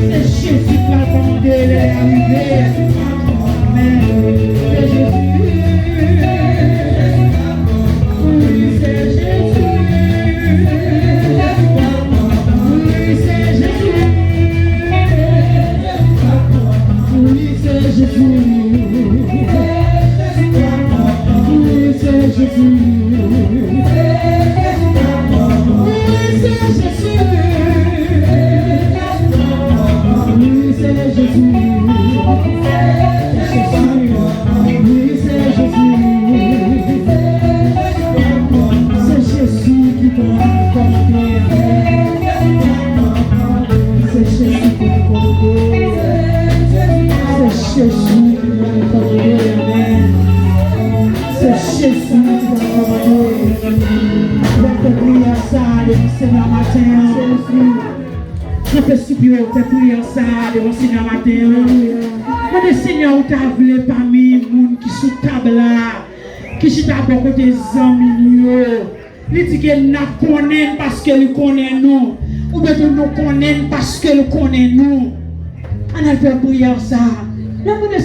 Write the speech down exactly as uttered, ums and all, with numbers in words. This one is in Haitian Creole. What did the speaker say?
Se Jezi k pral kòmande lè l rive. Amèn. Se Jezi. Wi, se Jezi. Wi, se Jezi. Wi, se Jezi. Wi, se Jezi. Wi, se Jezi. Wi, se Jezi. Wi, se Jezi. Se Jezi ki pral kòmande. Se Jezi ki pral kòmande. Se Jezi ki pral kòmande. Amèn. Se Jezi ki pral kòmande. N ap fè priyè sa a depi Senyè maten an. Jezi. Kanpe sou pye w, fè priyè sa a devan Senyè maten an. Mande Senyè ou ta vle pami moun ki sou tab la, ki chita bò kote zanmi n yo. Li di ke n ap konnen l paske li konnen nou. Oubyen tou nou konnen l paske l konnen nou. Ann al fè priyè sa a. N ap mande